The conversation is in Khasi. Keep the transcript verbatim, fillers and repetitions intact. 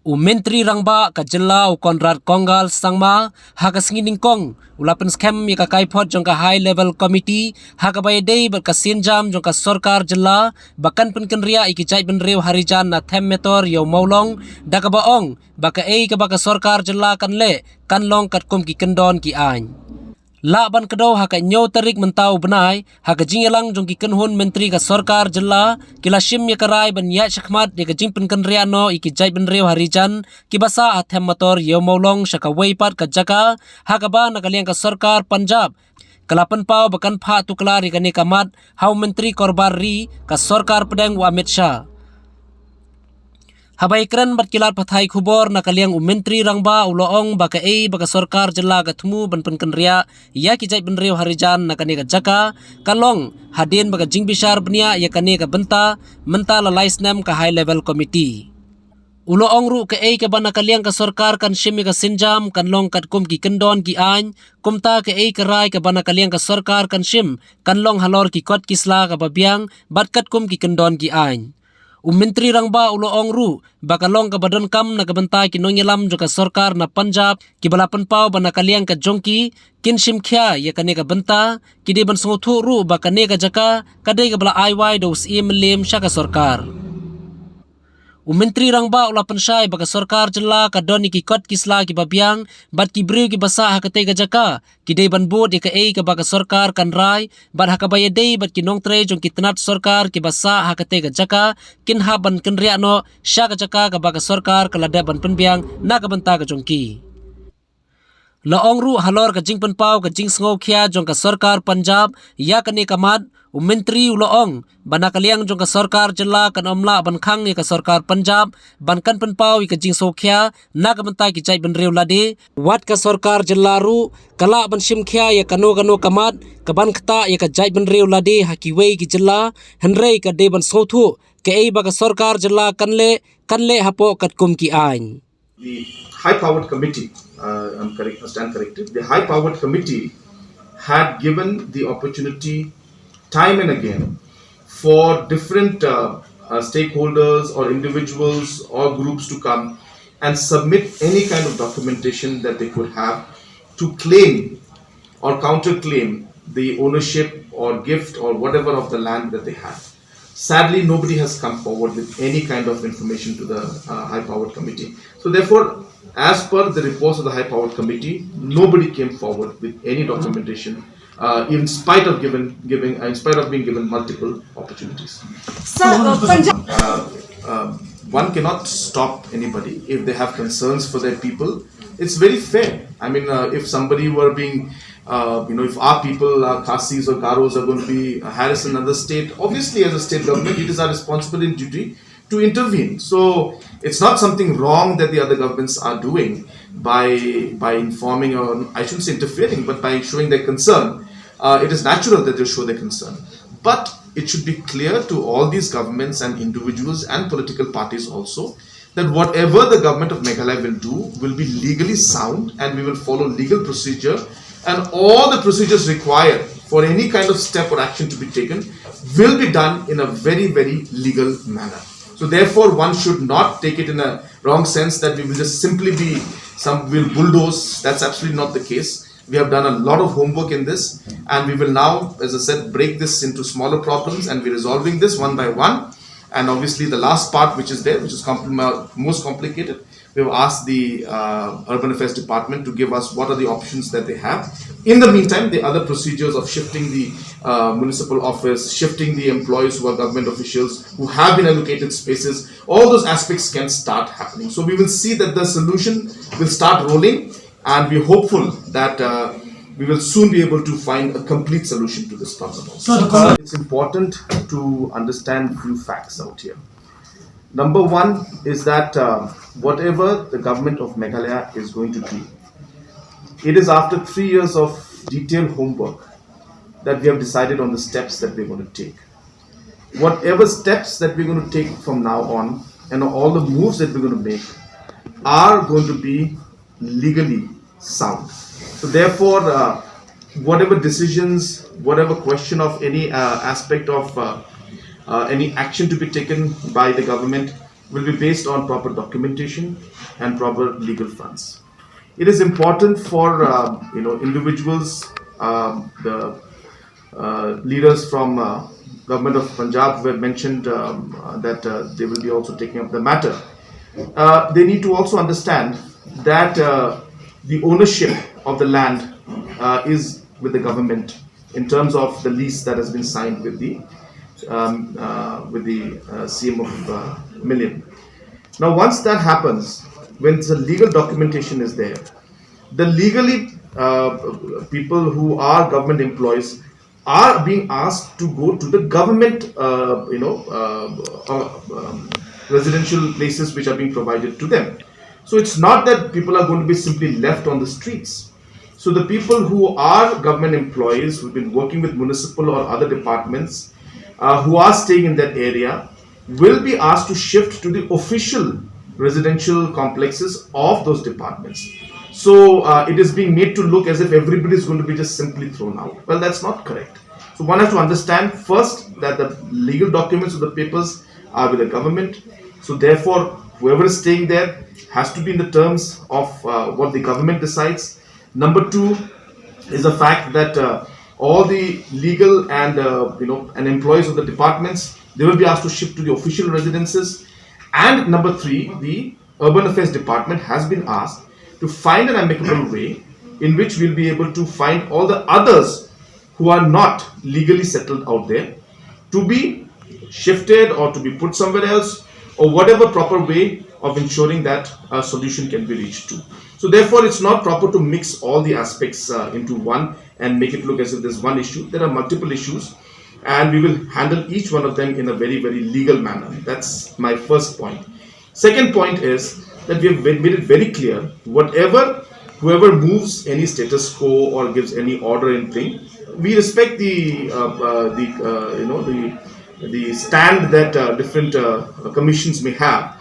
U Myntri Rangbah ka jylla u Conrad Kongkal Sangma, ha ka sngi nyngkong, u la pynskhem ïa ka kaiphod jong ka High Level Committee, ha kaba ïadei bad ka sienjam jong ka sorkar jylla, ba kan pynkynriah ïa ki jaitbynriew Harijan na Them Metor ïa u Mawlong, da kaba ong, ba kaei kaba ka sorkar jylla kan leh, kan long katkum ki kyndon ki aiñ. Lah ban kdew ha ka hynñiew tarik mynta u bnai, ha ka jingïalang jong ki kynhun myntri ka sorkar jylla, ki la shim ïa ka rai ban ïaid shakhmat ïa ka jingpynkynriah noh ïa ki jaitbynriew Harijan, kiba sah ha Them Metor ïa u Mawlong sha kawei pat ka jaka, ha kaba na ka liang ka sorkar Punjab ka la pynpaw ba kan phah tuklar ïa kane ka mat ha u Myntri Korbar Ri ka sorkar pdeng u Amit Shah. Haba ïakren bad ki lad pathai khubor na ka liang u Myntri Rangbah u la ong ba kaei ba ka sorkar jylla ka thmu ban pynkynriah ïa ki jaitbynriew Harijan na kane ka jaka, ka long hadien ba ka jingbishar bniah ïa kane ka bynta, mynta la lai snem ka High Level Committee. U la ong ruh kaei kaba na ka liang ka sorkar kan shim ïa ka sienjam kan long katkum ki kyndon ki aiñ, kumta kaei ka rai kaba na ka liang ka sorkar kan shim, kan long halor ki kot ki sla kaba biang, bad katkum ki kyndon ki aiñ. U Myntri Rangbah u la ong ruh, ba ka long kaba donkam na ka bynta ki nongïalam jong ka sorkar na Punjab, kiba la pynpaw ba na ka liang ka jong ki, kin shim khia ïa kane ka bynta, ki dei ban sngewthuh ruh ba kane ka jaka, ka dei kaba la ai wai da u Syiem Mylliem sha ka sorkar. U Myntri Rangbah u la pynshai ba ka sorkar jylla ka don ïa ki kot ki sla kiba biang, bad ki briew kiba sah ha katei ka jaka, ki dei ban bud ïa kaei kaba ka sorkar kan rai, bad ha kaba ïadei bad ki nongtrei jong ki tnat sorkar kiba sah ha katei ka jaka, kin hap ban kynriah noh, sha ka jaka kaba ka sorkar ka la dep ban pynbiang, na ka bynta ka jong ki. La ong ruh halor ka jingpynpaw ka jingsngewkhia jong ka sorkar Punjab, ïa kane ka mat, u Myntri u la ong, ba na ka liang jong ka sorkar jylla kan ym lah ban khang ïa ka sorkar Punjab, ban kan pynpaw ïa ka jingsngewkhia, na ka bynta ki jaitbynriew lade, wat ka sorkar jylla ruh, ka lah ban shim khia ïa kano kano ka mat, ka ban ktah ïa ka jaitbynriew lade ha kiwei ki jylla, hynrei ka dei ban sngewthuh, kaei ba ka sorkar jylla kan leh, kan leh hapoh katkum ki aiñ. The high powered committee, uh, I'm correct, I stand corrected. The high powered committee had given the opportunity time and again for different uh, uh, stakeholders or individuals or groups to come and submit any kind of documentation that they could have to claim or counterclaim the ownership or gift or whatever of the land that they have. Sadly, nobody has come forward with any kind of information to the uh, high powered committee. So, therefore, as per the reports of the high powered committee, nobody came forward with any documentation, uh, in spite of given giving, in spite of being given multiple opportunities. Sir, uh, Punjab. Uh, um, one cannot stop anybody if they have concerns for their people. It's very fair. I mean, uh, if somebody were being, uh, you know, if our people, uh, Khasis or Garos are going to be harassed in another state, obviously as a state government, it is our responsibility and duty to intervene. So it's not something wrong that the other governments are doing by by informing, or I shouldn't say interfering, but by showing their concern. Uh, it is natural that they show their concern. But it should be clear to all these governments and individuals and political parties also that whatever the government of Meghalaya will do will be legally sound, and we will follow legal procedure, and all the procedures required for any kind of step or action to be taken will be done in a very, very legal manner. So therefore, one should not take it in a wrong sense that we will just simply be some, will bulldoze. That's absolutely not the case. We have done a lot of homework in this, and we will now, as I said, break this into smaller problems, and we're resolving this one by one. And obviously, the last part which is there, which is compl- most complicated, we've asked the uh, Urban Affairs Department to give us what are the options that they have. In the meantime, the other procedures of shifting the uh, municipal office, shifting the employees who are government officials who have been allocated spaces, all those aspects can start happening. So we will see that the solution will start rolling, and we're hopeful that uh, we will soon be able to find a complete solution to this problem. So the it's important to understand few facts out here. Number one is that uh, whatever the government of Meghalaya is going to do, it is after three years of detailed homework that we have decided on the steps that we're going to take. Whatever steps that we're going to take from now on, and all the moves that we're going to make are going to be legally sound. So therefore, uh, whatever decisions, whatever question of any uh, aspect of uh, uh, any action to be taken by the government, will be based on proper documentation and proper legal funds. It is important for um, you know individuals, um, the uh, leaders from uh, government of Punjab who have mentioned um, uh, that uh, they will be also taking up the matter. Uh, they need to also understand that uh, the ownership of the land uh, is with the government in terms of the lease that has been signed with the um, uh, with the uh, C M of uh, Million. Now, once that happens, when the legal documentation is there, the legally uh, people who are government employees are being asked to go to the government, uh, you know, uh, uh, um, residential places which are being provided to them. So it's not that people are going to be simply left on the streets. So the people who are government employees who've been working with municipal or other departments uh, who are staying in that area will be asked to shift to the official residential complexes of those departments. So uh, it is being made to look as if everybody is going to be just simply thrown out. Well, that's not correct. So one has to understand first that the legal documents of the papers are with the government. So therefore, whoever is staying there has to be in the terms of uh, what the government decides. Number two is the fact that uh, all the legal and uh, you know and employees of the departments, they will be asked to shift to the official residences. And number three, the Urban Affairs Department has been asked to find an amicable way in which we'll be able to find all the others who are not legally settled out there to be shifted or to be put somewhere else, or whatever proper way of ensuring that a solution can be reached to. So therefore, it's not proper to mix all the aspects uh, into one and make it look as if there's one issue. There are multiple issues, and we will handle each one of them in a very, very legal manner. That's my first point. Second point is that we have made it very clear, whatever, whoever moves any status quo or gives any order in thing, we respect the uh, uh, the uh, you know the the stand that uh, different uh, commissions may have.